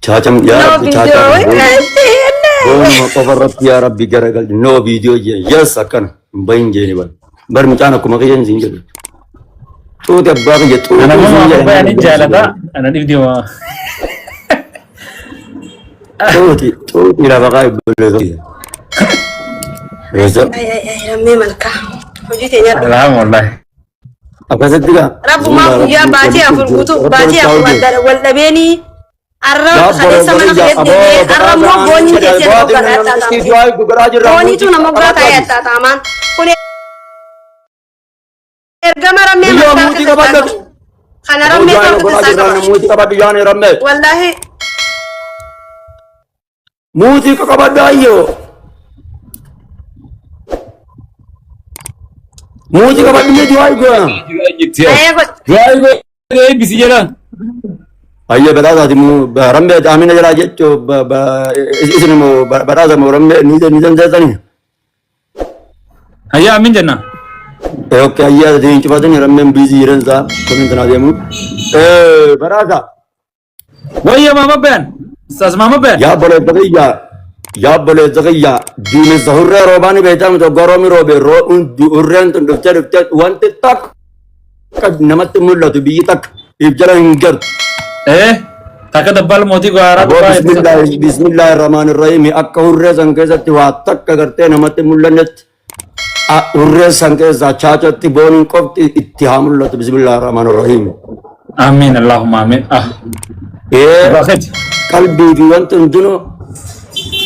Chaacham yaa No Rabbi video. chaacham boonuma qofa irratti yaa Rabbi garagalchi. No video jee yes akkana hin bahin jeeni bar. Bar mucaan akkuma kiyyan siin jedhu. Xuuti abbaa kiyya Ana xuuxuu immoo siin maama jedha. bayaan hin jaalata. Ana dhibdi maa. Xuuti xuuti lafa kaa'e obboleessa kiyya. Eessa? Ay ay ay rammee malkaa. Hojii teenya dhuma. Alhaam wallahi. Akkasitti gaa. Rabbumaa guyyaa baatii 4 guutuu baatii 4 adda wal dhabeenii arra kaleessa mana keessa deemee arra immoo booniin teessee nama moggaa taa'ee attaataamte. Booniitu nama moggaa taa'ee attaataamaan. Kun ergama rammee Biyya malkaa muutii keessa qabadhu. qabu. Kana rammee harka keessaa qaba. Muutii qabadhu yaani rammee. Wallaahi Muutii qabadhu ayyoo. Muutii qabadhu mee du'aa goona. ayee godhe. Du'aa godhee eebbisi jedhaan. Ayyee badhaasaati moo rammee amina jalaa jechuu isin immoo badhaasa moo rammee ni dandeessanii. Hayyaa amin jenna. Okay, ayyee ati hin cufatini rammeen biizii jiran isaa komiin tanaa deemu. Badhaasa. Wayya maama bayan. Ustaas maama bayan. Yaa obboleessa kiyya yaa obboleessa kiyya duumessa hurree roobaa ni beektaa miti oggaa roobni roobe hurreen tun dhuftee dhuftee wanti takka namatti mul'atu biyyi takka if jala hin gartu. Eh takka dabbaal mootii gaaraa Aboo dubbaa bismillaahi bismillaahi rahmaani rahiim akka hurree san keessatti waa takka gartee namatti mul'annetti hurree san keessaa chaachatti booniin qofti itti haa mul'atu bismillaahi rahmaani rahiim. Amiin Allahumma amiin. Ah. Ee Baafeti. qalbii fi wanti hundinuu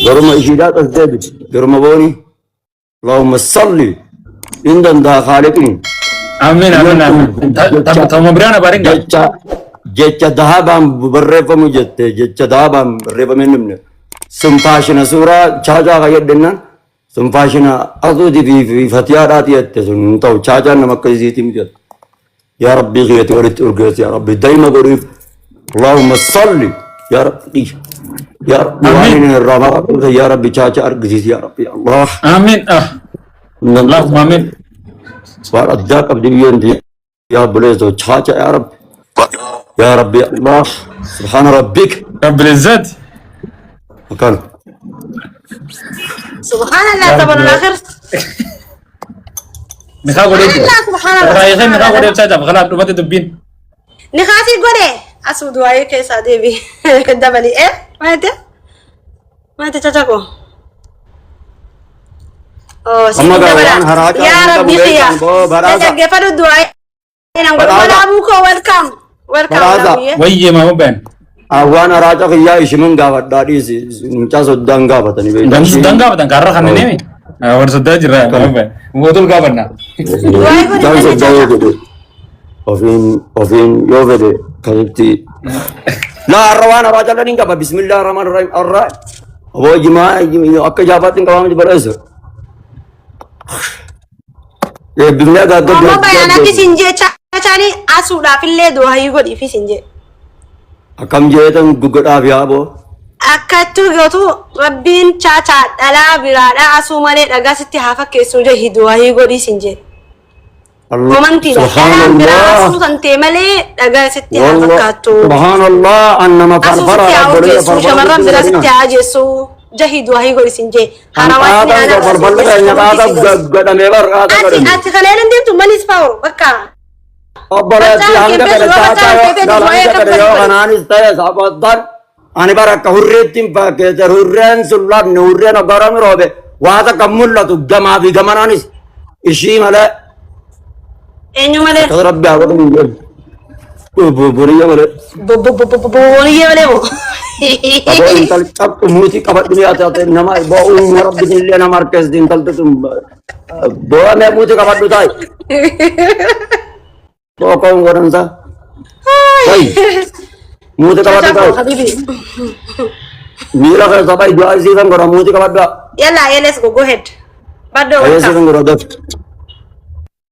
garuma ishiidhaa as deebiti garuma boonii. Allahumma salli in danda'a khaaliqni. Amiin amiin amiin. Ta'uma biraan abaarin gaa. Jecha jecha dahabaan barreeffamu jette jecha dahabaan barreeffame hin dhumne. Sun faashina suuraa chaachaa fayyadannaan sun faashina asuutii fi fatiyaadhaati jette sun hin ta'u chaachaan nama akka isiitii miti jette. Yaa Rabbii kiyyatti walitti urgeessi yaa Rabbi dayma godhiif. Allahumma salli yaa Rabbi yaa Rabbi waan Amiin. inni irraa maqaa yaa Rabbi chaacha argisiisi yaa Rabbi Allah. Amiin. Ah. Allahumma amiin. Waan addaa qabdi biyyoon tiyya yaa obboleessoo chaacha yaa Rabbi yaa Rabbi Allah subhaana rabbik Rabbil izzati. akkana. Subhanallah tabarul akhir. Nikaa godhee jira. Subhanallah subhanallah. Irraa hiikee nikaa godhee ibsaa jira. Kalaaf dhumate dubbiin. Nikaasii godhe asuu du'aayee keessaa deebi dabali eh maate maate cacaqo. Oh, si Amma gaa dabala. waan haraacaa Yaa hin qabu Rabbi kiyya. beektan boo badhaasa. Dhaggeeffadhu du'aayee nan godhu. Badhaasa. Walaabuu koo welcome. Welcome Badhaasa. walaabuyye. Wayyee maama bayan. Waan haraaca kiyyaa ishiman gaafadhaa dhiisi mucaa soddaan gaafatanii beektan. Gamsu soddaan gaafatan kaarra kan neemi. Warra soddaa jirra maama bayan. Mootul gaafanna. Du'aayee godhi Mucaan jenne soddaa yoo caca. fedhe ofiin ofiin yoo fedhe kasitti. Laa har'a waan haraaca illee ni qaba bismillah rahmaan rahim har'a aboo jimaa akka jaafaatti hin qabaa miti badhaasa. Eebbifnee gaagga Ammoo bayaan akki siin jee cacaani asuudhaaf illee du'aayii godhiifi siin jee. Akkam jeetan guggodhaaf yaaboo. Akkattuu gootu rabbiin chaachaa dhalaa biraadhaa asuu malee dhagaa sitti haa fakkeessu jehi du'aayii godhii siin jee. Komantiidha. Dhalaan biraa asuu kan ta'e malee dhagaa sitti haa fakkaattu. Subhanallah annama Asuu farfara sitti haa obboleessa urgeessu farfara shamarran biraa guddina sitti haa ajeessu jahi du'aayii godhi siin jee. Haarawaasni Hanqaaqaan aanaa farfarri keenya qaata godhamee bar qaata Ati godhame. ati kana hin deemtu manis power bakka. Obboleessi Facaan hanga kee fedhe beeku, chaachaa facaan yoo kee beeku, hanga waa'ee fedhe yoo kan kanaanis ta'e sabadan ani bara akka hurreetti hin fakkeesse hurreen sun lafni hurreen ogorami roobe waa takka mul'atu gamaa fi gamanaanis ishii malee Eenyu malee? akkas rabbi haa godhu hin jedhu. Boniyya malee. Booniyyee malee moo? Aboo intal cabxu muutii qabadhu ni ati ati nama boo uumma rabbi illee nama harkeessi intalti sun boo mee muutii qabadhu taa'i. Boo koon godhansa. Ta'i. Muutii qabadhu Chacha koo taa'i. habibi. Miila keessa ba'i du'aa isiifan godha muutii qabadhu. Yalla let's go go ahead. Baddo Ayya welcome. isiifan godha daf.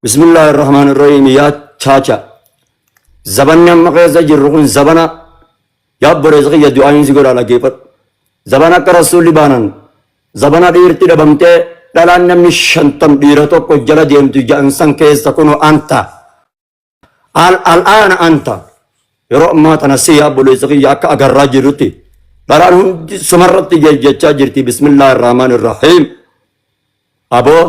Bismillaahi rahmaani rahiim yaa chaacha. Zabanni amma keessa jirru kun zabana yaa obboleessa kiyya du'aayin si godha dhaggeeffadhu. Zabana akka rasuulli baanan zabana dhiirti dhabamtee dhalaan namni 50 dhiira tokko jala deemtu ja'an san keessa kunu anta. Al al'aana anta. Yeroo ammaa tana si yaa obboleessa kiyya akka agarraa jirrutti dhalaan hundi sumarratti jechaa jirti bismillaahi irrahmaan irrahiim. Aboo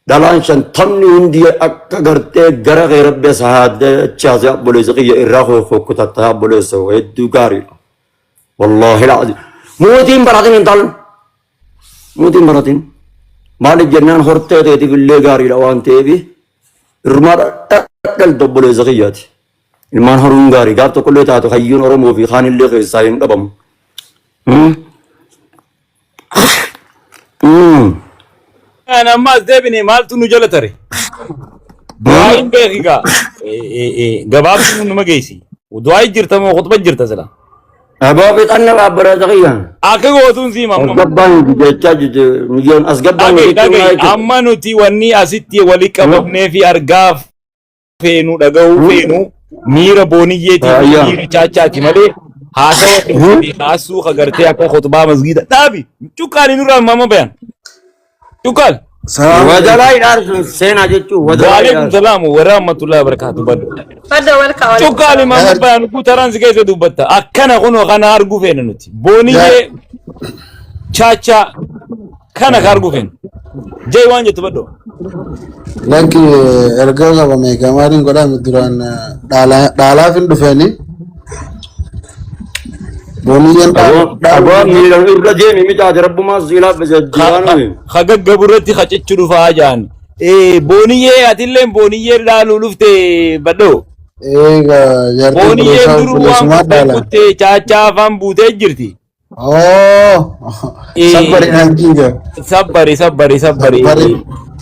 dhalaan shantamni hundi akka gartee gara kee rabbi isa haa dachaase obboleessa kiyya irraa hokkutatta yaa obboleessa hedduu gaariidha. Wallaahi la'aziim. Mootiin baratin intal. Mootiin baratin. Maaliif jennaan hortee teetiif illee gaariidha waan ta'eef irrumaa dhalta obboleessa kiyyaati. Ilmaan horuun gaarii gaaf tokkollee taatu hayyuun Oromoo fi kaan illee keessaa hin dhabamu. Kan amma as deebine maaltu nu jala tare? Du'aayin beeki gaa. Gabaabsi nu numa geessi. Du'aayi jirta moo khutba jirta sila? Aboo fixanna obboleessa kiyya. Akka gootuun siima As amma. gabbaan jechaa jirti miyyoon as gabbaan Dhaga'i jechuun dhaga'i maal jechuudha? amma nuti wanni asitti wali qabamnee fi argaa feenu dhaga'uu feenu miira booniyyeetii fi Ayyaa. miira chaachaati malee haasawa keessatti haasuu kagartee akka khutbaa masgiida dhaabi cuqqaali nurraa amma bayan cuqqaal. Salaam Wadalaa hidhaan seenaa jechuun wadalaa Waalaikum hidhaan. salaam wa rahmatullahi wa barakatuh baddu. Badda welka wal. Cuqqaali maama bayan kutaraan si keessa dubbatta akkana kunoo kana arguu feena nuti booniyyee chaachaa kana ka arguu feena. Jai waan jettu baddu. Lakki erga qabame gamaariin godhame duraan dhaalaaf hin dhufeeni. Booniyyeen Aboo miila irra deemi mitaate rabbumaa si laaffise jiraanuu. Ka gaggabu irratti ka cichu dhufaa jaan. Booniyyee atilleen booniyyee dhaaluu dhufte badhoo. Egaa jaartii Booniyyeen obboleessaa duruu waan obboleessumaa kuttee dhaala. kuttee chaachaa afaan buutee jirti. Oh, sabbari naan jiiga. Sabbari sabbari sabbari. Sabbari.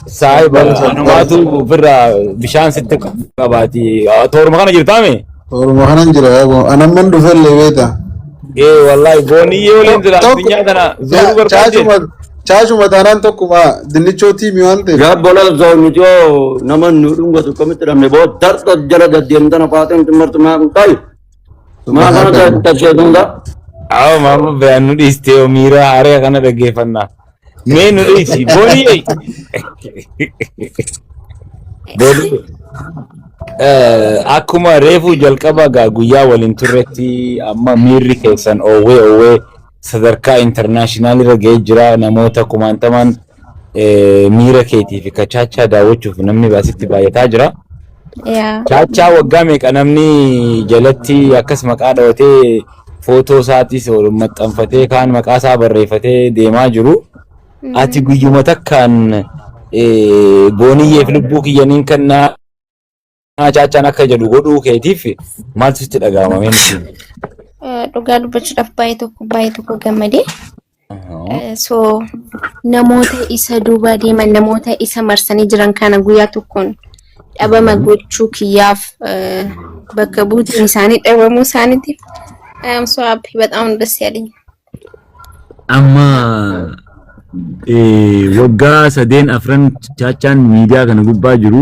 Saahiba Sabbari, sabbari. anumaatu ofirraa bishaan sitti qabaati. Tooruma kana jirtaame? Tooruma kanan jira yaaboo. Anamman dhufellee beekta. Ee wallahi booniyyee waliin jira addunyaa tana zooruu barbaadde. Chaachuma chaachuma taanaan tokkuma dinnichoo tiimi waan ta'eef. Yaa bola nuti yoo nama nu dhungatu akkamitti dhabne boo darda jala deddeemtana faateen timmartu maa kun ta'i. Maa kana tasheetuun ta'a. Awa maama bayaan nu dhiistee miira haaree kana dhaggeeffannaa. Mee nu dhiisi booniyyee. Booniyyee. Akkuma reefu jalqaba gaa guyyaa waliin turretti amma miirri keessan oowwee oowwee sadarkaa international irra ga'ee jira namoota kumaantamaan miira keetii fi ka chaachaa daawwachuuf namni asitti baay'ataa jira. Yaa. Chaachaa waggaa meeqa namni jalatti akkas maqaa dhawatee footoo isaatis ol maxxanfatee kaan maqaa isaa barreeffatee deemaa jiru. Ati guyyuma takkaan booniyyeef lubbuu kiyyaniin kannaa chaachaan akka jedhu godhuu keetiif maaltu sitti dhaga'ama mee nutti himi? Dhugaa dubbachuudhaaf baay'ee tokko gammadee. So namoota isa duuba deeman namoota isa marsanii jiran kana guyyaa tokkoon dhabama gochuu kiyyaaf bakka buutiin isaanii dhabamuu isaaniitiif I am so happy በጣም ነው ደስ ያለኝ። Amma waggaa sadeen afran chaachaan miidiyaa kana gubbaa jiru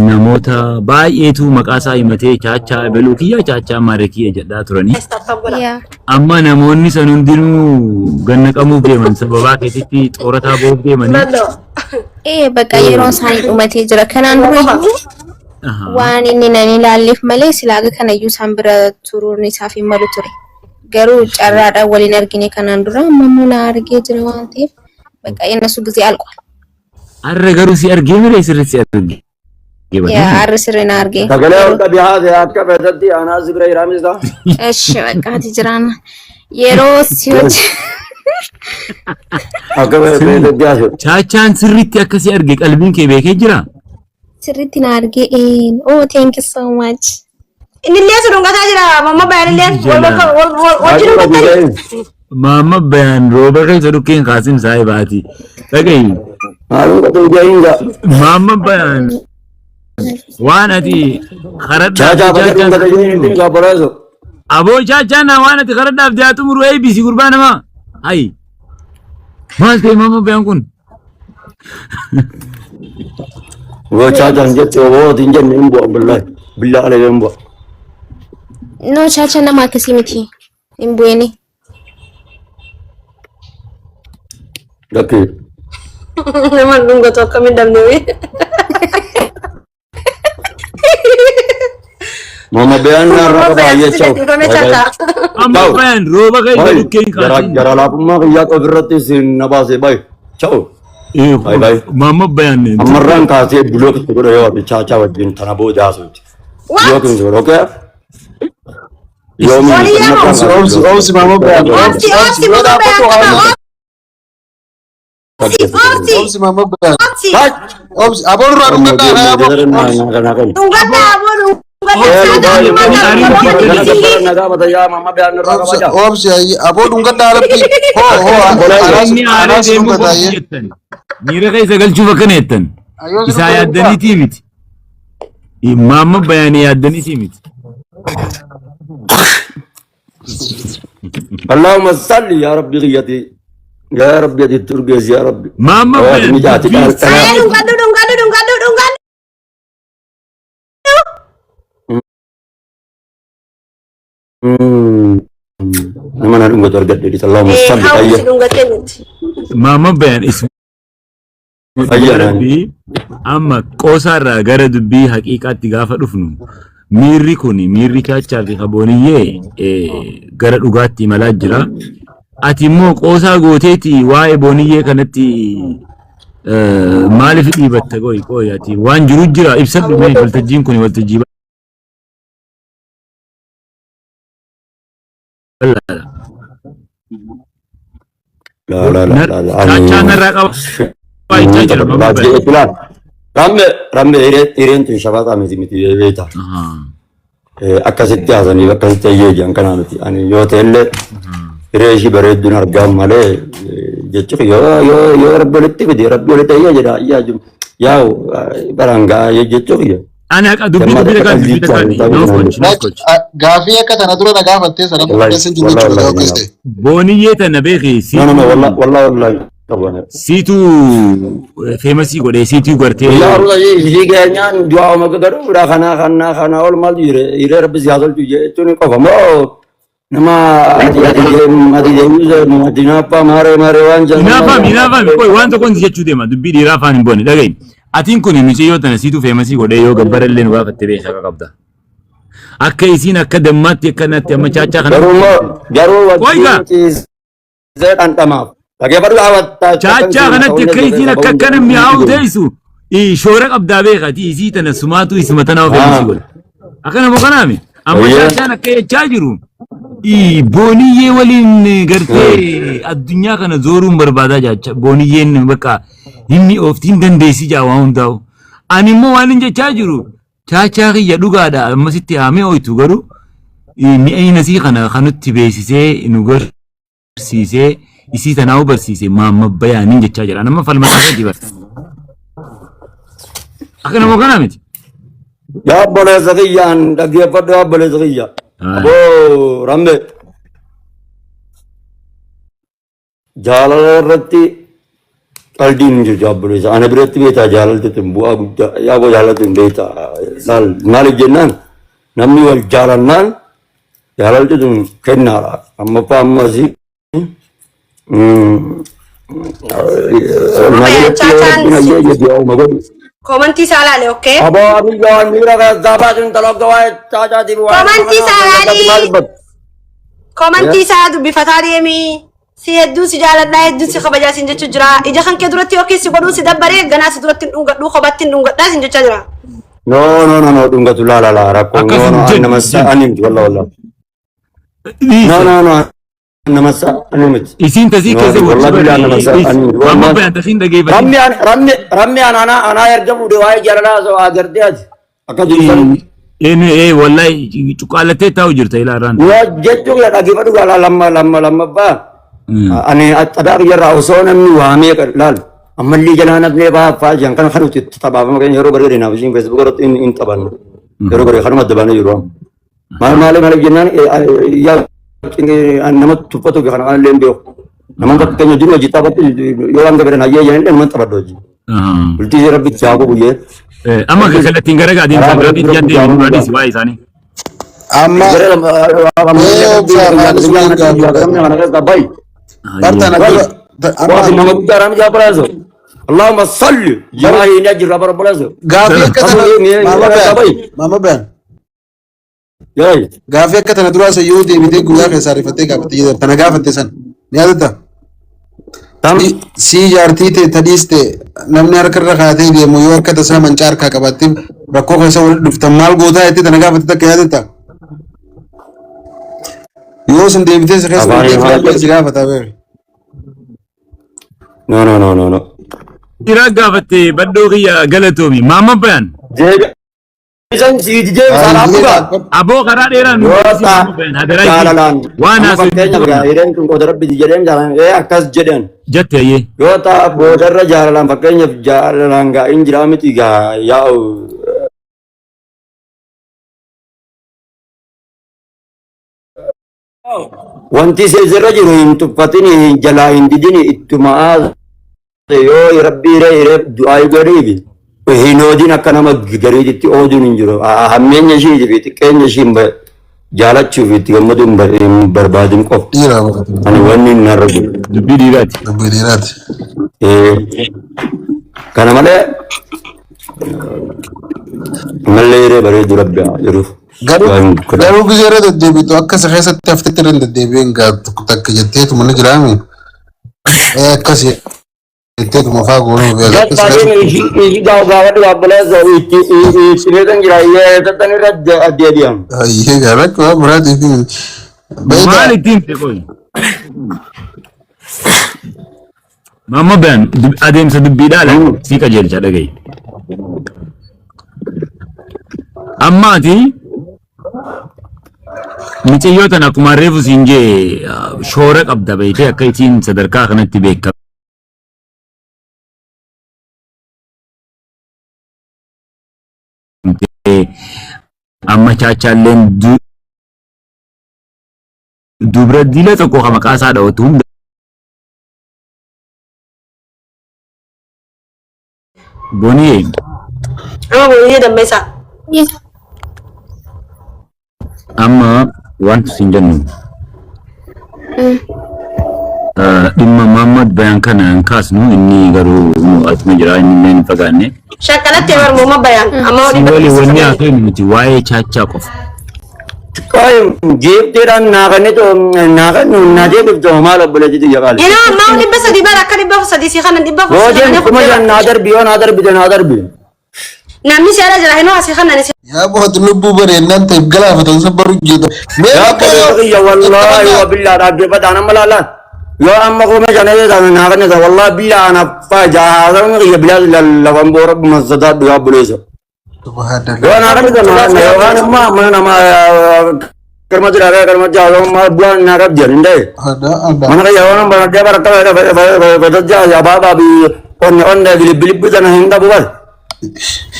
namoota baay'eetu maqaa isaa himatee chaachaa ebeluu kiyya chaachaa maaree kiyya jedhaa turanii. Yaa. Amma namoonni san hundinuu ganna qamuuf deeman sababaa keetitti xoorataa ba'uuf deemanii. Ee bakka yeroon isaanii dhumatee jira. Kanaan dura iyyuu waan inni nan ilaalleef malee silaaga kanayyuu isaan bira turuun isaaf hin malu ture. Garuu carraadhaan waliin argine kanaan dura amma immoo na argee jira waan ta'eef bakka የእነሱ ጊዜ አልቋል። Har'a garuu si argee miree sirriitti si argee. Yaa har'a sirrii na argee. Sagalee ol qabi haasa'e akka feetetti anaa si bira jiraamis ta'a. እሺ በቃ ati jiraana. Yeroo si hojii Akka feetetti haasa'e. Chaachaan sirriitti akka si arge qalbiin kee beekee jira. Sirriitti na argee oh thank you so much. Innillee si dhungataa jira mamma bayanillee wal wajji dhungattanii. Maamma bayaan rooba keessa dhukkeen kaasin saahibaati. Dhaga'i. Maalum qatu jahiin gaa. Maamma bayaan waan ati karadhaaf Chaachaa baga chaachaan dhungate jahiin ittiin gaabboleessu. Aboo chaachaan waan ati karadhaaf dhiyaatu muru ABC gurbaa namaa. Hayi. Maal ta'e maamma bayaan kun? Yoo chaachaan jette obootiin jenne hin bu'a billahi. Billaa alee hin bu'a. No chacha nama akkasii miti. Hin bu'ini. Lakkii. Nama dhungatu akkamiin dhabne wee. Mama Bayaan narraa qaba hayyee Sitti ciao. gadhiifame Bye bye. chacha. Amma Ciao. Bayaan rooba keessa Bye. bukkeen Gara kaasin. gara laafummaa kiyyaa ofirratti isin na baase bye. Ciao. Bye bye. Maamma Bayaan. Ammarraan kaasee block itti godha yoo ati chaachaa wajjin tana booda haasofti. What? Block itti godha okay? Yoomiin Walii ammarraan yaa'u. Obsi kaasee obsi block obsi maama bayaan Obsi obsi obsi obsi yoo mama dhaabbatu Bayaan qaba. haa Obsi obsi obsi maama bayaan obsi. obsi aboon irraa dhungadhaa haa aboo obsi Dhungadhaa aboo dhungadhaa. obsi obsi ayyi aboo dhungadhaa rabbi hoo hoo anaas Inni aaree anaas deemuu dhungataa qofa ayyee jettan. Miira keessa galchuuf akkana jettan. ayyoo si Isaa dhungadhaa yaaddaniitii miti. Maamma Bayaanii yaaddaniitii miti. Allahumma salli ya rabbi qiyyati ya rabbi ati turgees ya rabbi. Maamma Waa Bayaan mijaati dubbii dhala. Ayyaa dhungadhu dhungadhu dhungadhu dhungadhu. Nama na dhungatu argadhe dhisa Allahumma Eh, salli hawwi si ayya. dhungattee miti. Maamma Bayaan is Ayya naan. Rabbii amma qoosaarraa gara dubbii haqiiqaatti gaafa dhufnu miirri kun miirri chaachaa fi kabooniyyee gara dhugaatti imalaa jira. Ati immoo qoosaa gooteeti waa'ee booniyyee kanatti maaliif dhiibatta qoy qoy ati waan jiru jira ibsadhu mee waltajjiin kun waltajjii bal'aadha. La la la la la. Chaachaa narraa qaba jechaa jira Maamma Bayaan. Ramme ramme hireen tun shafataa miti miti beekta. Akkasitti haasanii akkasitti ayyee jiran kanaa miti. Ani yoo ta'ellee hiree ishii bareedduun argaa malee jechuun yoo yoo yoo rabbi walitti fide rabbi walitti ayyee jedha ayyaa jiru. Yaa'u barangaa jechuun yoo. Ani haqa dubbii Damma dubbii takka takkaan dubbii qalbiitti takkaan haa noof ta'u. coach noof coach. Gaafii akka tana dura na gaafattee sana Wallahi keessa hin jiru wallahi jechuudha wallahi. akkas ta'e. Booniyyee tana beeki No no no siituu wallahi wallahi wallahi. Qabu. siituu famous godhee siituu gartee Yaa ruuta ishii keenyaan du'aa uma garuu kanaa kanaa kanaa ol maal hiree hiree rabbi si haa tolchu jechuun qofa moo nama ati ati deemu ati deemu ati naaffaa maaree maaree waan jedhan. Hinaafaami hinaafaami qoy waan tokkoon si jechuu deema dubbii dhiiraa afaan hin boone dhaga'i. Atiin kun miciyyoo tana siituu famous godhee yoo gabbara illee nu gaafatte beekaa akka qabda. Akka isiin akka dammaatti akka natti amma chaachaa kana. Garuu immoo garuu Qoy gaa. wajjin ciisee dhandhamaaf. Dhageeffadhu daawwattaa. Chaachaa kanatti akka isiin akka akkana mi'aawu teessu shoora qabdaa beekati isii tana sumaatu isuma tanaa famous godhe. Akkana moo kanaami? Amma Wayyaa. chaachaan akka jechaa jiru booniyyee waliin gartee addunyaa kana zooruun barbaadaa jaacha booniyyeen bakka hin oofti hin dandeessi jaa waan hundaa'u. Ani immoo waan hin jechaa jiru chaachaa kiyya dhugaadha ammasitti haa mi'ooytu garuu mi'eeyna isii kana kanutti beeksisee nu garsiisee isii tanaa barsiise maamma bayaaniin jechaa jira. Nama falmataa keeti bara. Akka nama kanaa miti. Yaa obboleessa kiyyaan dhaggeeffadhu yaa obboleessa kiyya. Aboo Rambe. Jaalala irratti qaldiin hin jirtu obboleessa. Ana biratti beektaa jaalalti tun bu'aa guddaa yaa aboo jaalalti tun beektaa. Laal maaliif jennaan namni wal jaalannaan jaalalti tun kennaadha. Ammaffaa ammasii Comment isaa laale, okay? Aboo abiyyoon miira keessaa baasin talogga waa'ee caacaatiif waa'ee Comment isaa laali. Comment isaa dubbifataa deemi. Si hedduu si jaaladhaa hedduu si kabajaa sin jechuu jira. Ija kan kee duratti yookiin si godhuu si dabbaree ganaa si duratti hin dhungadhuu kophaatti hin dhungadhaa sin jechaa jira. No no no no dhungatu laa laa laa rakkoo Akkas no hin no jennu, nama jennu. ani miti walla walla. No no no nama ani miti. Isiin tasii No, keessa wallahi billahi nama ani miti. Maamma bayaan tasiin dhageeffatin. Rammi an rammi rammi an ana ana erga fuudhe waa'ee jaalalaa osoo agartee ati akka jiru Eenyu ee wallahi cuqqaalattee taa'u jirta ilaa irraan. Yoo jechuun yaa dhaggeeffadhu gaala lamma lamma lammaffaa. Ani xadaa biyyarraa osoo namni waamee laal ammallee jalaa nafnee baafaa jiran kana kan nuti taphaafama keenya yeroo bareedee naaf isiin Facebook irratti hin taphannu. Yeroo bareedee kanuma adda baanee jiru. Maal maal maal jennaan yaa nama tuffatu kana kanallee hin beeku. Nama fakkeenya jiru hojii taphatu yoo hanga fedhan hayyee jedhan nama taphadhu hojii. Bultii rabbi itti haa guyyee. Amma kallattiin gara adeemsa biraatti ijaan deemu duranis waa'ee isaanii. Amma bartana dura amma اللهم صل جماعي نجر رب رب gaafii akka tana maama bayaan maama bayaan Yaay. Gaaffii akka tana duraa san yoo deebitee guyyaa keessaa rifattee gaafatte jedhan tana gaafatte san ni yaadatta? Tam. Sii jaartii tee tadhiiste namni harka irra kaatee deemu yoo harka tasaa mancaa harkaa qabaatte rakkoo keessa walitti dhuftan maal gootaa jettee tana gaafatte takka yaadatta? Yoo san deebitee si keessa Afaan deebitee himaa filadhee si gaafata beeku. No, no, no, no, no. Dhiiraa gaafatte badhoo kiyya galatoomi. Maamma Bayaan. Deebisan siiti deebisan abbuka. Aboo karaa dheeraa nu Yoo deebisi ta Maamma Bayaan hadaraa ishee. jaalalaan Waan amma haasofnu fakkeenyaaf qabna. gaa hireen kun qooda rabbi jedheen jaalalaan ee akkas jedhan. Jette ayyee. Yoo ta boodarra jaalalaan fakkeenyaaf jaalalaan gaa hin jiraa miti gaa yaa'u. Wanti sirra jiru hin tuffatin hin jalaa hin didin ittuma haasa'e yoo rabbii hiree hiree du'aa godhiifi hin oodin akka nama gariititti ooduun hin jiru. Hammeenya ishiitii fi xiqqeenya ishii hin jaalachuu fi itti gammaduu hin hin barbaadin qofa. Dhiiraa bakka Ani wanni hin narra jiru. Dubbii dhiiraati. dubbii dhiiraati. Kana malee mallee hiree bareedu rabbi haa jiruuf. Garuu Waan godhan. garuu gisee irra deddeebitu akka isa keessatti haftetti irra hin deddeebi'in gaa tokko takka jetteetuma ni jiraami. Ee akkas jetteetuma faa goonuu beeka. Akka isa Jalqabeen keessatti ishii gaafadhu obboleessa itti itti beekan jira yeetattan irra deebi'am. Ayyee gaa rakkoo waan biraatiif hin. Maal Beektaa ittiin ta'e qoyi? Maamma Bayaan adeemsa dubbiidhaa laal sii qajeelcha dhaga'i. Amma ati micayyoo tana akkuma reefu siin jee shoora qabda beektee akka isiin sadarkaa kanatti beekamtee amma chaachaalleen dubra dila tokko ka maqaa isaa dhawatu hunda Boniyee Amma booniyee dammeessaa. Amma wanti siin jennu dhimma Muhammad Bayaan kana hin kaasnu inni garuu nu asuma jira inni illee hin fagaanne. Shakkalatti barmooma bayaan. Amma Si waliin wanni haasofnu nuti waa'ee chaachaa qofa. Qoy giiftiidhaan naa kennitu naa kennu naa deebiftu maal obboleettii tiyya qaali. Yeroo ammaa 300 bara akka 300 si kanan 400 si Booddeen kanan 5,000 naa darbi yoo naa darbite naa darbi. Namni si ala jira hinoo asii kanan si. Yaa bohatu lubbuu bareennaan ta'eef galaafatan san baru jeeta. Mee Yaa bakka obboleettii kiyya wallaahi wa billaa dhaggeeffadhaan amma laalaan. Yoo amma 5,000 ta'e naa kennita wallaahi billaa anaaf faayidaa haasawni kiyya bilaa lafan boora masadaadhu yaa obboleessa. Subhanallah. Yoo naa qabdi naa kenna yookaan immoo mana nama karmatti dhaabee karmatti haasawummaa bu'aan naa qabdi hin ta'e. Ada ada. Mana kiyya waan baradhee barakka baradhee abaabaa fi onne onne bilibbilibbi sana hin qabu bar.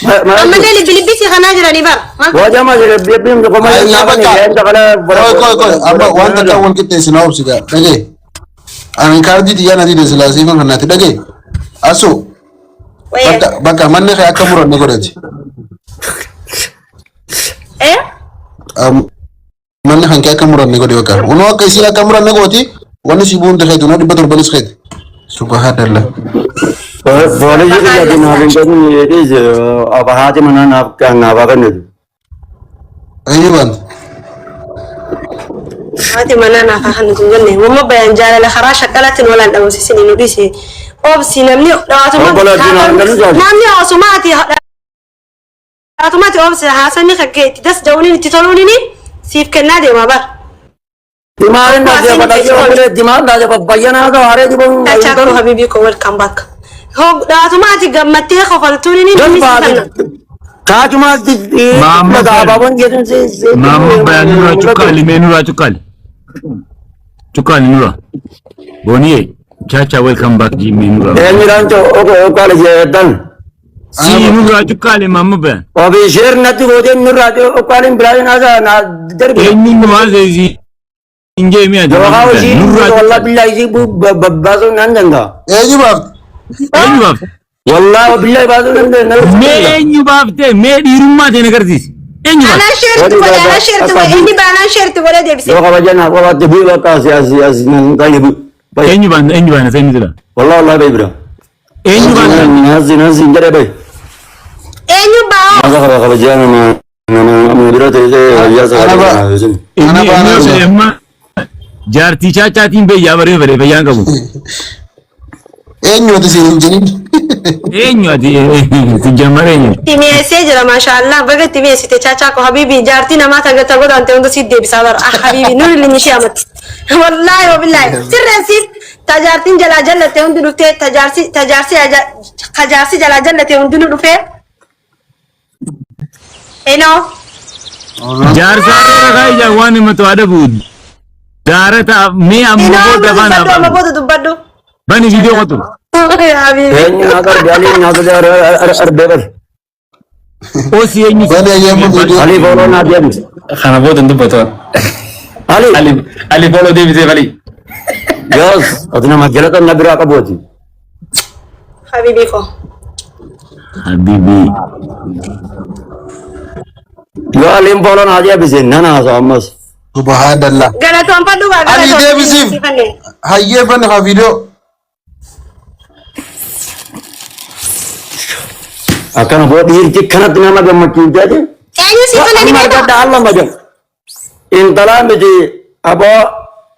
Ammallee libbi libbi si kanaa jiranii bar. Wajama bilibbilibbi koma Ayyaa naa bakka. kenna kana Koi koi koi. Amma wanta kan wal qixxeessinaa obsi gaa. Dhagee. Ani kaardii xiyyaa nati silaasii kan nati dhagee. Asu. Wayee. Bakka bakka manni kee akka muranne godhati. Eh? Manni kan kee akka muranne godhe bakka. Unoo akka isiin akka muranne gooti wanni si buunte keeti unoo 700nis keeti. Subhanallah. Poolisii kiyya naaf hin kennu jedhee haati manaa naaf naaf kennitu. Eenyu baanta? Haati manaa naaf haa kennitu hin jenne. Wamma bayaan jaalala karaa shaqqalaatiin walaan dhabamsiisin nu dhiise. Obsi namni dhawaatuma Obboleettiin haa kennu jaali. namni osumaati dhawaatumaati obsi haasanni kakkee itti das ja'uuniin itti toluuniin siif kennaa deema bar. Dimaan dhaggeeffadha obboleetti dimaan dhaggeeffadha bayyanaa ta'u haree dibamu. Tachaa koo habibii koo welcome back. Dhawaatumaati gammattee kofaltuuniin namni si kenna. Kaatumaas Maamma abaaboon jedhan Maamma Bayaan nurraa cuqqaali mee nurraa cuqqaali. Cuqqaali nurraa. Booniyee chaachaa welcome back jimmee nurraa. Eenyudhaan okkaalee jedhan. Si nurraa cuqqaali Maamma Bayaan. Ofii sheer natti gootee nurraa okkaaleen biraatiin haasaa naa darbi. Eenyuun nu haasee hin jee mi'a Yookaan hojii nurraa wallah billahi isii babbaasuu nan danda'a. Eenyu baafte? Eenyu baafte? Wallahi billahi baasuu nan danda'a. Mee eenyu baaftee mee dhiirummaa ta'e agarsiisi. Eenyu baafte? Anaan sheerti godhe anaan sheerti godhe inni baanaan sheerti godhe deebise. Yoo kabaja naa qabaatte bu'ii bakka asii asii asii nan taa'e bu'i. Eenyu baafte eenyu baafte seenni jira. Wallahi wallahi bayi bira. Eenyu baafte? Naasi naasi hin jedhee bayi. Eenyu baa'oo? Masa kaba kabajaa nama. Nama bira teessee wayyaa Ana sagalee ba kanaaf isin. ana Inni inni baanaa osoo dhuga. amma jaartii chaachaatiin beeyyaa baree fedhe fayyaan qabu. Eenyu ati siin hin jedhin. Eenyu ati si jammar eenyu? Itti mi'eessee jira maashaallah baga itti mi'eessite chaachaa koo habiibi jaartii namaa taga tago taante hunda siit deebisaa bara ah habiibi nuri linyi ishee amatti wallaahi wabillaahi sirreessiif tajaartiin jalaa jallatte hundi dhuftee tajaarsi tajaarsi tajaarsi jalaa jallate hundinuu dhufee Inoo. Jaarsaa irra kaa'ee jaa waan himatu adabu. Daara ta'a mee amma Inoo booda amma afaan dubbadhu amma afaan. booda dubbadhu. Bani viidiyoo qotu. Habiibi. Eenyu nyaata arbe alii nyaata arbee bar. Osi eenyu Bani ayyaama viidiyoo. Alii fooloo naa deebise. Kana booda hin dubbatu. Ali. Ali Ali follow deebisee Ali. Yoos ati nama jalatan na biraa qabu ati. Habiibii koo. Habibi. Yoo aliin fooloo naa deebise nan haasa'u ammas. Subhaanallah. Galatoonfadhu gaa Ali galatoon. deebisiif. Hayyee bani haa viidiyoo. Akkana boo dhiirti kanatti nama gammachiifte ati. Eenyu si fanne ni Amma beektaa? argadha alla majan. Intalaa miti aboo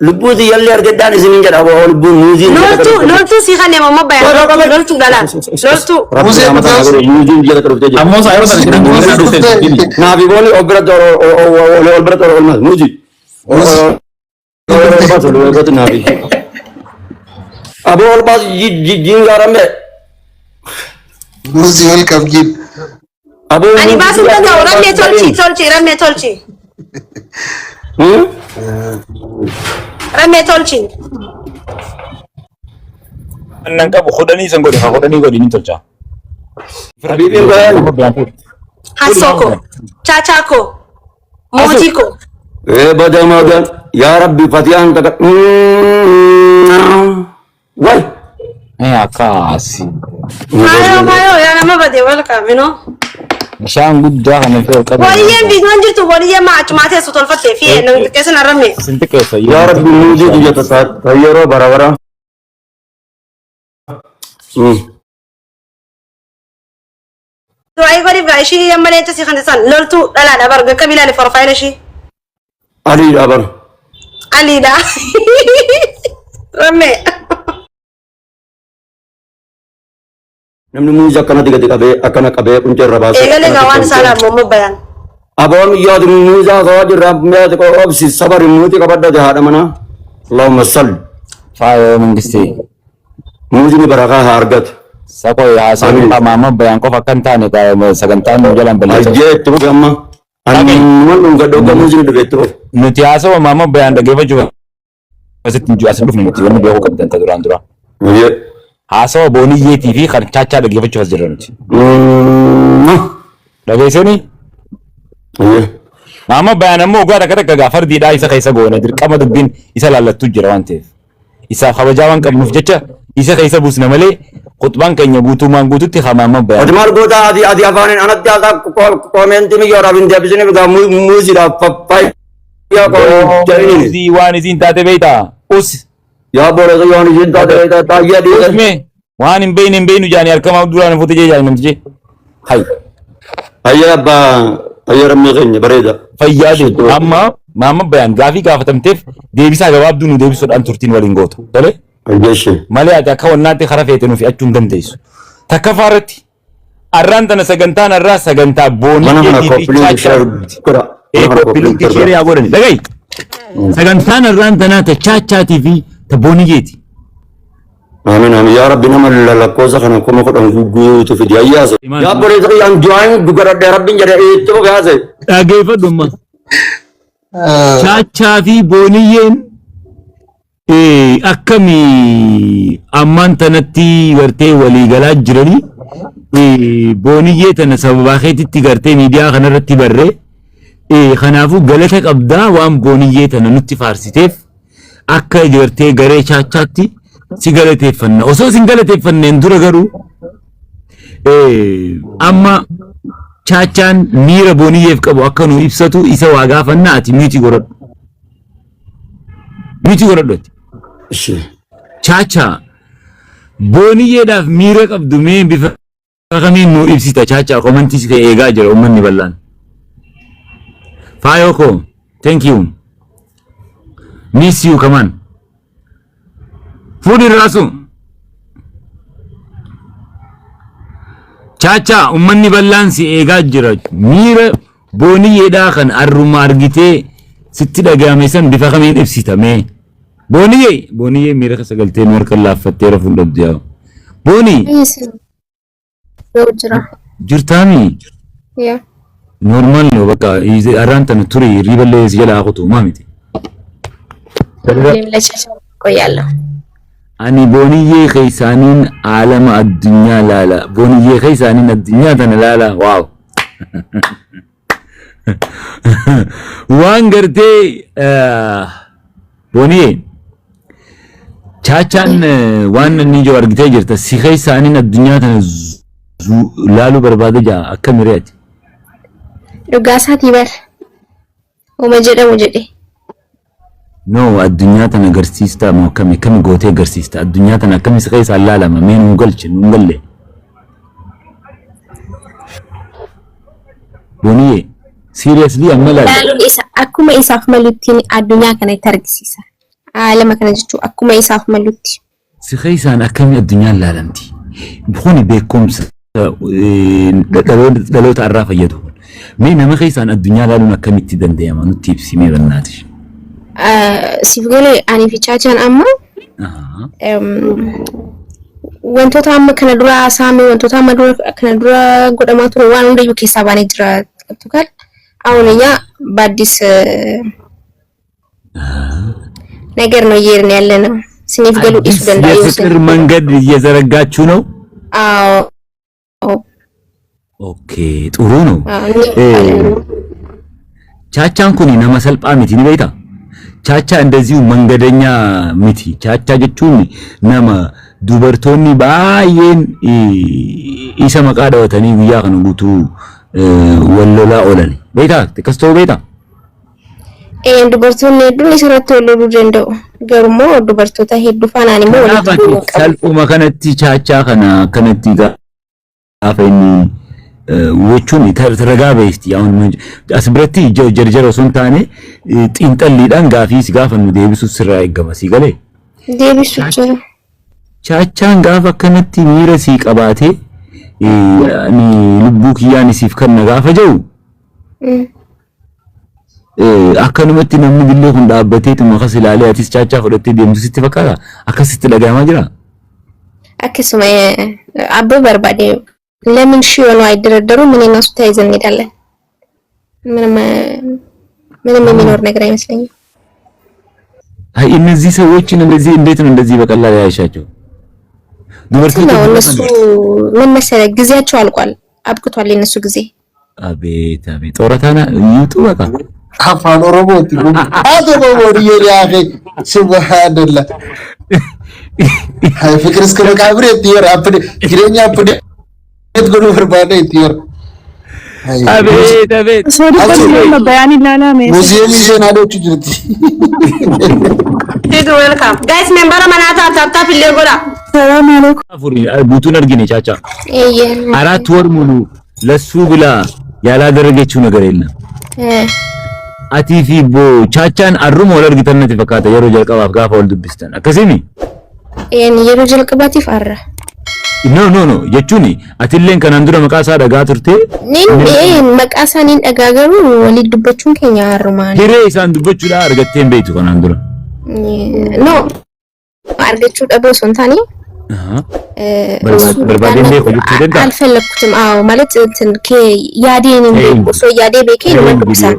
lubbuu tiyyallee argadhaan isiniin jedha aboo lubbuun muuziin jedha Loltuu loltuu si kanne mamma bayan loltuu galaan loltuu. Rabbi Muuzii nama tana dhuftee? godhe muuziin jedha dhuftee jira. Ammoo isaa yeroo sana jedhan Muuzii jedhan dhuftee. dhuftee. Naafi booni of biratti ol biratti ol olmas muuzii. Muuzii. Ol baasu ol baasu naafi. Aboo ol baasu jiingaaramee. Muuzii ol qabjiin. Aboo Ani baasuu danda'u rammee tolchi tolchi rammee tolchi rammee tolchi. Annan qabu kudhanii san godhe haa kudhanii godhi ni tolcha. Habiibiin bayan. Hassoo koo chaachaa koo mootii koo. Ee bada magan yaa rabbi fatiyaan takka. Way. Eh akkaasi. Faayoo faayoo yaa nama bade welcome you know. Bishaan guddaa kana fi ol qabu. Waliyyeen viidiyoon jirtu waliyyeen maa achumaa teessu tolfattee fi namni xiqqeessan arramme. Sin xiqqeessa. Yaa rabbi muuzii biyya tasaa yeroo bara bara. Du'aayii godhiif gaa ishii amma leenca si kan san loltuu dhalaadha bar gakka bilaali forfaayila ishii. Aliidha bara. Aliidha. Rammee. Namni muuzii akkanatti gadi qabee akkana qabee quncee irra baasee. Eegalee gaa waan isaa laamu ammoo bayaan. Aboon yaadu muuzaa kawaa jirra mi'aati obsi sabari muutii qabadhate haadha manaa. Allahumma salli. Faayoo mangistee. Muuziin barakaa haa argatu. Saqoo haasawuu Amiin. maama bayaan qofa akka hin taane sagantaan nu jalaan balleessa. Ajjee itti fufi amma. Anuma dhungadhe hogga muuziin dhufe itti fufi. Nuti haasawa maama bayaan dhaggeeffachuuf asitti hin jiru as hin dhufne nuti wanni beekuu qabdan ta duraan dura. Ayyee. Haasawa booniyyeetii fi kan chaachaa dhaggeeffachuuf as jirra nuti. Dhageessanii? Ayyee. Maama bayaan ammoo ogaa takka takka gaa fardiidhaa isa keessa goone dirqama dubbiin isa laallattuu jira waan ta'eef. Isaaf kabajaa waan qabnuuf jecha isa keessa buusna malee khutbaan keenya guutummaan guututti haa maama bayaan. Ati maal goota ati ati afaaniin anatti haasaa koomentii miyyoodhaaf hin deebisiniif gaa muuziidhaaf faffayyaa koo jedhiniin. Muuzii waan isiin taate beektaa? Us Yaa boolesa yoon isiin taate taayyee dhiise. Usme waan hin beekne hin beeknu jaanii harka duraan fuute jee jaanii namtichi. Hay Ayyee abbaa ayyee rammee keenya bareeda. fayyaa deetu amma maama bayaan gaafii gaafatamteef deebisaa gabaabduu nu deebisuudhaan turtiin waliin gootu. Tole Ayyeeshe. malee ati akka wannaatti kara feete nuuf achuu hin dandeessu. Takkaffaa irratti arraan tana sagantaan arraa sagantaa Mana kana boonii fi koppiliin chaachaa. sheer godha. Ee Mana kana koppiliin koppiliin Sheer yaa godhani. Dhaga'i. Sagantaan arraan tanaa ta chaachaatii fi ta booniyyeeti. Amiin amiin yaa rabbi nama lakkoofsa kana 10,000 guutu fidi ayyaase. Yaa boleessa kiyyaan du'aan godhadhe rabbiin jedhe itti fufi haase. Dhageeffadhu amma. Chaachaa fi booniyyeen akkami ammaan tanatti gartee walii galaa jiranii booniyyee tana sababaa keetitti gartee miidiyaa kanarratti barree kanaafuu galata qabdaa waan booniyyee tana nutti faarsiteef akka gartee garee chaachaatti si galateeffanna. Osoo sin galateeffanneen dura garuu amma chaachaan miira booniyyeef qabu akka nu ibsatu isa waa gaafanna ati miitii godhadhu. Miitii godhadhu ati. Ishi. Chaachaa booniyyeedhaaf miira qabdu mee bifa kamiin nu ibsita chaachaa komantii si eegaa jira uummanni bal'aan. Faayoo koo thank you. Miss you kamaan. Fuudhi raasu. Chaachaa ummanni bal'aan si eegaa jira. Miira booniyyeedhaa kan arruma argitee sitti dhaga'ame san bifa kamiin ibsita mee? Booniyyee booniyyee miira keessa galtee nu harka laaffattee rafuun dhabde yaa. Boonii Jira. jirtaami Yaa. normal no bakka arraan tana ture hirriiballee si jalaa kutu maa miti. ሁሌም ለቻቻ ቆያለሁ። Ani booniyyee keessaaniin aalama addunyaa laala. Booniyyee keessaaniin addunyaa tana laala. Waaw. Waan gartee booniyyee chaachaan waan inni jiru argitee jirta. Si keessaaniin addunyaa tana laaluu barbaada jaa akka mireeti. Dhugaa isaatii bar. Uma jedhamu jedhe. No, addunyaa tana agarsiistaa moo akkami akkami gootee agarsiista? Addunyaa tana akkami si keessaan laalama? Mee nuu galche nuu galle. Booniyyee seriously amma laali. Laaluun isa akkuma isaaf malutti addunyaa kana itti argisiisa. Aalama kana jechuun akkuma isaaf malutti. Si keessaan akkami addunyaan laalamti? Kuni beekumsa dhaloota irraa fayyadu. Mee nama keessaan addunyaa laaluun akkamitti danda'ama nutti ibsi mee bannaati. Siif galee ani fi chaachaan amma wantoota amma kana dura haasa'ame wantoota amma dura kana dura godhamaa ture waan hundayyuu keessaa baanee jira ገብቶሃል። አሁን እኛ በአዲስ ነገር ነው እየሄድን ያለ ነው። ስኒፍ ገሉ አዲስ dhiisuu danda'a yoo የፍቅር መንገድ እየዘረጋችሁ ነው። አዎ። Okay ጥሩ ነው። አዎ። Chaachaan kun nama salphaa miti ni beektaa? Chaachaa እንደዚሁ መንገደኛ miti. Chaachaa jechuun nama dubartoonni baay'een isa maqaa dhawatanii guyyaa kana guutuu wal lolaa oolan. Beektaa? Akkas ta'uu beektaa? Dubartoonni hedduun isirratti wal loluu danda'u. Garuu dubartoota hedduu faanaan immoo Kanaaf walitti ati bu'uu qabu. salphuma kanatti chaachaa kana akkanatti gaafa inni jechuun ragaa beekti. As biratti jarjara osoo hin taane xiinxalliidhaan gaafii si gaafa nu deebisuuf sirraa eegama si galee. Deebisuu jira. Chaachaan gaafa akkanatti miira sii qabaatee ani lubbuu kiyyaan isiif kanna gaafa jiru akkanumatti namni billee kun dhaabbateetuma akkas ilaalee atis chaachaa fudhattee deemtu sitti fakkaata? Akkasitti dhagahamaa jira? Akkasuma abbaa barbaade ለምን ሺ ሆነው አይደረደሩም? እኔ እና እሱ ተያይዘን እንሄዳለን። ምንም ምንም የሚኖር ነገር አይመስለኝም። አይ እነዚህ ሰዎችን እንደዚህ እንዴት ነው እንደዚህ በቀላል ያይሻቸው? ነው እነሱ ምን መሰለህ ጊዜያቸው አልቋል፣ አብቅቷል የእነሱ ጊዜ። አቤት አቤት ጦረታና ይውጡ በቃ። Afaan Oromooti. Haati Oromoo dhiyyee subhanallah. ፍቅር እስከ መቃብር itti yeroo jireenya update godhuu barbaade itti yeroo. አቤት አቤት Osoo dubbatu bayaan ilaalame. Muuziyeemii seenaa dhochuu jirti. Fidu welcome. Guys, member manaa taap tap tap illee godha. Salaam alaikum. አፉሪ ጉቱን አርጊኔ ቻቻ 4 ወር ሙሉ ለሱ ብላ ያላደረገችው ነገር የለም። Atii fi bo chaachaan arruma wal argitan natti fakkaata yeroo jalqabaaf gaafa wal dubbistan akkasimi. Yeroo jalqabaatiif har'a. No, no, no jechuun atilleen kanaan dura maqaa isaa dhagaa turte. Nin maqaa isaaniin dhagaa garuu waliin dubbachuun keenya har'umaan. Hiree isaan dubbachuudha argattee hin beektu kanaan dura. No, argachuu dhabuu osoo hin taane Barbaadeen beeku jechuu danda'a. አልፈለኩትም። አዎ ማለት እንትን yaadeen hin beeku osoo yaadee beekee numa dubbisa.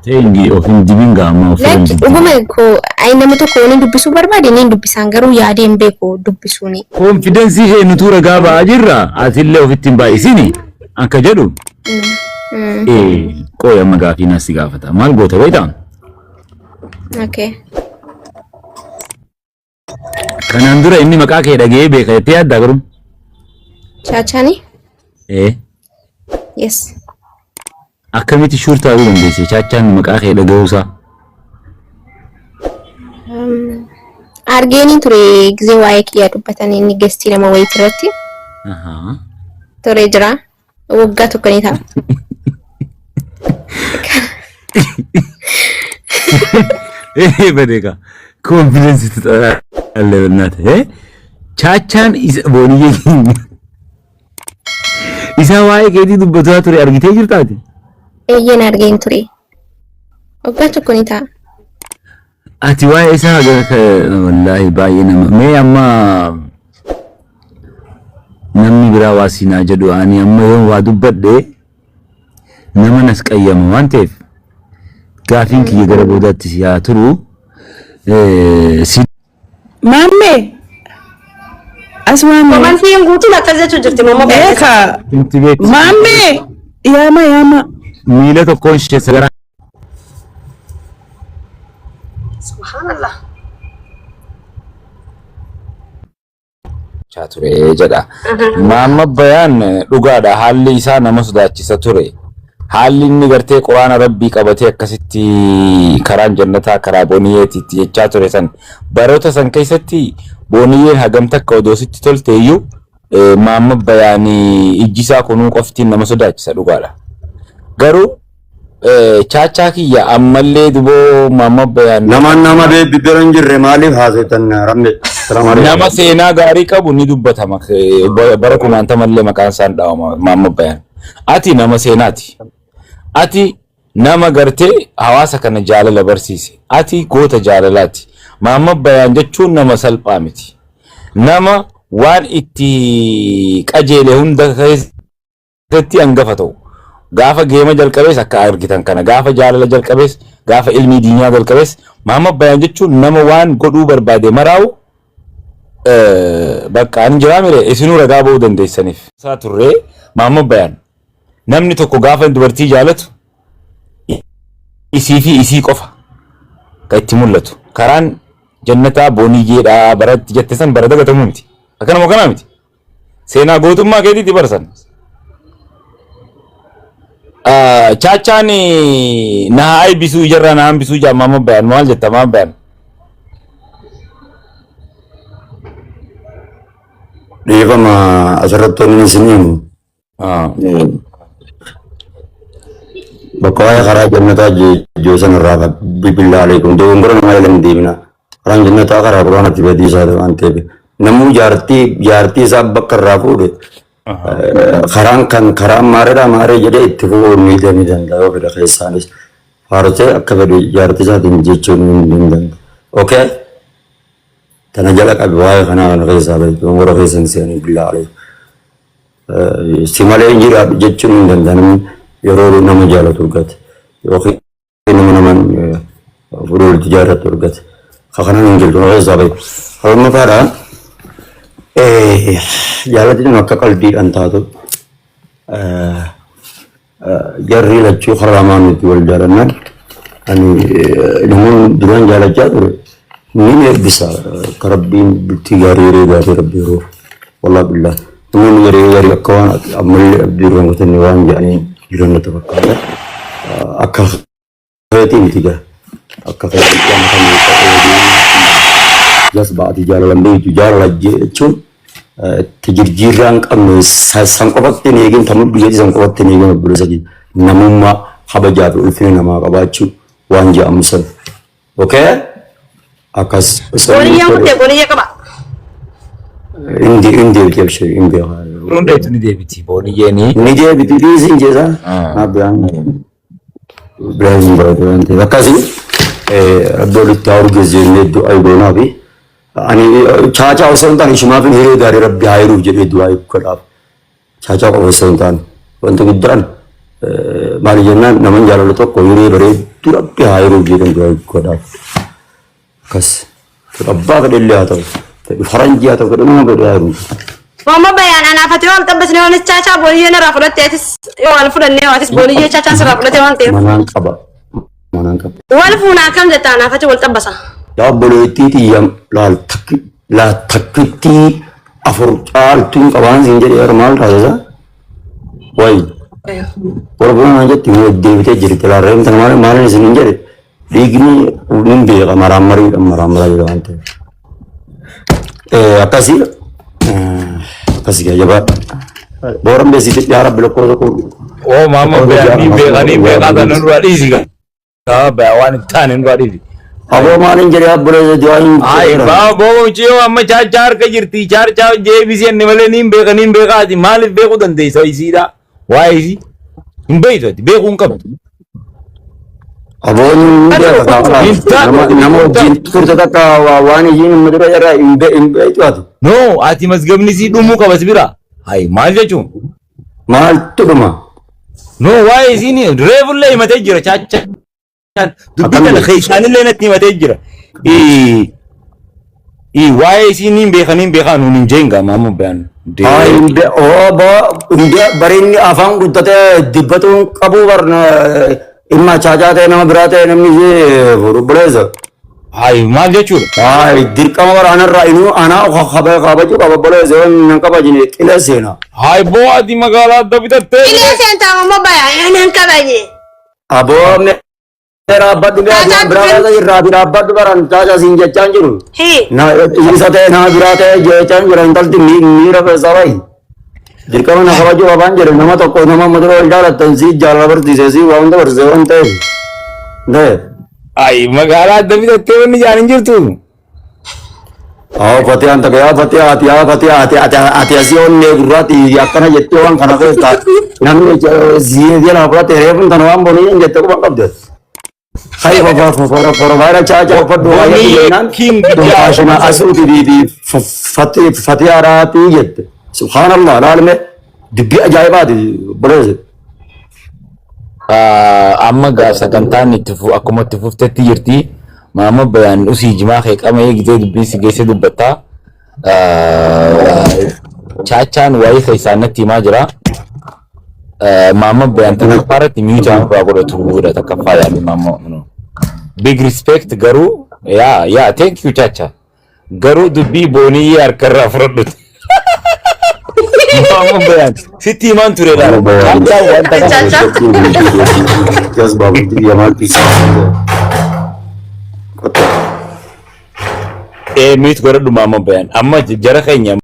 Teengi of hin dibin gaama of hin Lakki dibin. dhuguma koo ay nama tokko waliin dubbisuu barbaade niin dubbisaan garuu yaadee hin beeku dubbisuuni. Confidence ishee nutuu ragaa ba'aa jirra atillee ofitti hin baay'isini akka jedhu. Qooyi amma gaafii nas si gaafata maal goota beektaa? Okay. Kanaan dura inni maqaa kee dhaga'ee beeka jettee yaaddaa garuu? Chaachaani? Ee. Yes. Akkamitti sure ta'uu dandeesse chaachaan maqaa kee dhaga'uusaa? Argeeni ture gisee waa'ee kiyyaa dubbatan inni guest nama wayiiti irratti ture jira. Waggaa tokko ni ta'a. Ee badeeka. Confidence ትጠላለህ በእናትህ እ? Chaachaan isa booniyyee keenya. Isa waa'ee keetii dubbataa ture argitee jirtaati? Eeyyeen argeen ture. Waggaa tokko ni ta'a. Ati waa'ee isaa wallaahi baay'ee nama mee amma namni biraa waa siinaa jedhu ani amma yoo waa dubbadhe nama nas qayyama waan ta'eef gaafiin kiyya gara boodaatti si haa turu. Si Maammee as maammee. Komantiin guutuun akkas jechuu jirti mamma Eeka Inti beeku. Maammee yaama yaama. Miila tokkoon ishee gara Subhanallah. Jechaa ture jedha. Maamma Bayaan dhugaadha haalli isaa nama sodaachisa ture. Haalli inni gartee quraana rabbii qabatee akkasitti karaan jannataa karaa booniyyeetiitti jechaa ture san baroota san keessatti booniyyeen hagam takka odoo sitti tolte iyyuu maamma Bayaan ijji isaa kunuu qoftiin nama sodaachisa dhugaadha. Garuu Chaachaa kiyya ammallee duboo maamma Bayaan Namaan nama bira hin jirre maaliif haasoftan ramme? Salaam alaikum. Nama seenaa gaarii qabu ni dubbatama. Bara kumaantamallee maqaan isaan dhaawama Maamma Bayaan. Ati nama seenaati. Ati nama gartee hawaasa kana jaalala barsiise. Ati goota jaalalaati. Maamma Bayaan jechuun nama salphaa miti. Nama waan itti qajeele hunda keessatti hangafa ta'u. Gaafa geema jalqabees akka argitan kana gaafa jaalala jalqabees gaafa ilmii diinaa jalqabees Maamma Bayaan jechuun nama waan godhuu barbaade maraa'u bakka ani jiraa mire isinuu ragaa ba'uu dandeessaniif. Isaa turree Maamma Bayaan namni tokko gaafa dubartii jaalatu isii fi isii qofa kan itti mul'atu. Karaan jannataa booniyyeedha baratti jette san bara dagatamuu miti. Akkanuma kanaa miti. Seenaa gootummaa keetiitti barsan. Chaachaan na haa aybisuu ijarraa na hambisuu jaa Maamma Bayaan maal jetta Maamma Bayaan? Dhiifama asirratti wanni isin himu. Bakka waa'ee karaa jannataa ijoo san irraa billaa aleekum dogongora namaa jala hin deemina. Karaan jannataa karaa quraanatti badii isaa waan ta'eef namuu jaartii jaartii isaa bakka irraa fuudhe karaan kan karaan maareedhaa maaree jedhee itti fufuun ni danda'a yoo fedha keessaanis faarsee akka fedhe jaartii isaatiin jechuun ni danda'a. Okay? Tana jala qabi waa'ee kanaa kana keessaa bahi dogongora keessa hin seenii billaa aleekum. Si malee hin jiraadhu jechuun hin danda'a namni yeroo nama jaalatu argate yookiin nama nama fuudhee walitti jaarratu argate. Ka kanaan hin jirtu keessaa bahi. Lammaffaadha jaalalli kun akka qalbiidhaan taatu Jarri lachuu karaa lamaan nuti wal jaalannaan ani namoonni duraan jaalachaa ture ni eebbisa akka rabbiin bultii gaarii hiree gaarii rabbi yeroo wallah billah namoonni garii garii akka waan ammallee abdii irraa hin kutanne waan jedhanii jiran natti fakkaata akka Feetii miti gaa. Akka feetitti amma kan jasba ati jaalalan beektu jaalala jechuun itti jirjiirraa hin qabne san qofatti hin eegin ta mudhu jedhi san qofatti hin eegin obboleessa kiyya namummaa kabajaa fi ulfina namaa qabaachuu waan jedhamu san. Okay? Akkas. Booniyyaan kuttee booniyya qaba. Indi indi deebisee hin beekaa. Hundeetu ni deebiti booniyyeeni. Ni deebiti dhiisiin jeesaa. Abbaan. Biraan hin baratu waan ta'eef akkasii rabbi walitti haa urgeessu jennee du'aa goonaa fi ani chaachaa osoo hin taane ishumaaf hiree gaarii rabbi haa hiruuf jedhee du'aa godhaaf. Chaachaa qofa osoo hin taane wanti guddaan maali jennaan naman jaalala tokko hiree bareedduu rabbi haa hiruuf jedhee du'aa godhaaf. Akkas. Fedhu abbaa fedhe illee haa ta'u. Fedhu faranjii haa ta'u fedhu nama fedhe haa ta'u. Mooma bayaan anaaf ati waan xabbasne waan chaachaa booniyyee narraa fudhatte atis yoo wal fudhannee atis booniyyee chaachaan sirraa fudhate waan ta'eef. Manaan qaba. Manaan qaba. Wal fuuna akkam jetta anaaf ati wal xabbasa. Yaa obboleettii tiyya laal takki laa takkittii afur caaltuun qabaan siin jedhe yeroo maal taasisa? Wayi. Warra buna naan jetti yoo deebitee jirti laal reemta maal maal isin hin jedhe Dhiigni nin beeka maraammariidha maraammaraa jira waan ta'eef. Akkasii akkasii gaa jabaadha. Booran beeksise yaa rabbi lakkoofsa koo. Oo maama beekanii beekanii beekaa sana nurraa dhiisi gaa. Waan hin taane nurraa dhiisi. Aboo maaliin jedhee abboleessa du'aa hin Ay, jedheera. baa boo mucayyoo amma chaachaa harka jirti. Chaachaa jeebisee inni malee niin beeka niin beekaati. Maaliif beekuu dandeessa isiidha? Waa'ee isii hin beektu ati beekuu hin qabdu. Aboon hin beeka kaafaa. Hin taatu. Nama nama wajjin turte takka waan isiin hin dura irraa hin beektu ati. No, ati mazgabni isii dhumuu qaba si bira. Ay, maal jechuun? Maaltu dhuma? No, waa'ee isiin reefullee himatee jira chaachaa. Dubbii Akkam tana jedhe? keessaanillee natti himatee jira. Waa'ee isii niin beeka niin beekaa nuun hin jeen gaama amma bayaan. Ay, hin be oo boo hin be barinni afaan guddatee dubbatuun qabu barna dhimma chaachaa ta'e nama biraa ta'e namni ishee fuudhu buleessa. Hayi maal jechuudha? Ay, dirqama bara anarraa inuu anaa kabajuu qaba buleessa yoo hin kabajne qilee seena. Hayi boo ati magaalaa adda bitattee. Qilee seentaa mamma bayaa nan kabaje. Aboo mee dhaabbadhu mee ati waan biraa keessa jirra ati dhaabbadhu baran chaachaa siin jechaan jiru. Hii. Na isa ta'e nama biraa ta'e jechaan jira intalti miira keessaa bahi. Dirqama na kabajuu qabaan jedhe nama tokko nama amma dura wal jaalattan sii jaalala barsiise sii waa hunda barsiise waan ta'eef. Ta'e. Hayi magaalaa adda bitattee wanni jaan hin jirtu. Haa fatiyaan takka yaa fatiyaa ati yaa fatiyaa ati ati ati asii onnee gurraatti akkana jettee waan kana keessa namni ziyee jala fudhate reefuun tana waan bonii hin jette quban qabde. Hayi forofaayira chaachaa uffadhu waa jedhu Bonii jennaan king tun faashina asuuti fi fatiyaadhaatii jette. Subhaanallah laalme dubbii ajaa'ibaati obboleessi. Amma gaa sagantaan itti akkuma itti fuftetti jirti. Maama bayaan usii jimaa kee qama eegdee dubbiin si geesse dubbattaa. Chaachaan waa'ee keessaan natti himaa jira. Maama bayaan takkaffaa irratti miitaa irraa godhatu godha takkaffaa yaali maama. Big respect garuu yaa yaa thank you Chacha. Garuu dubbii booniyyee harkarraa fudhadhuti. Maama bayaan sitti himaan ture laala. Chaachaan wanta kana. Chacha. Jazbaa bultii yamaan dhiisaa. Mute godhadhu maama bayaan. Amma jara keenya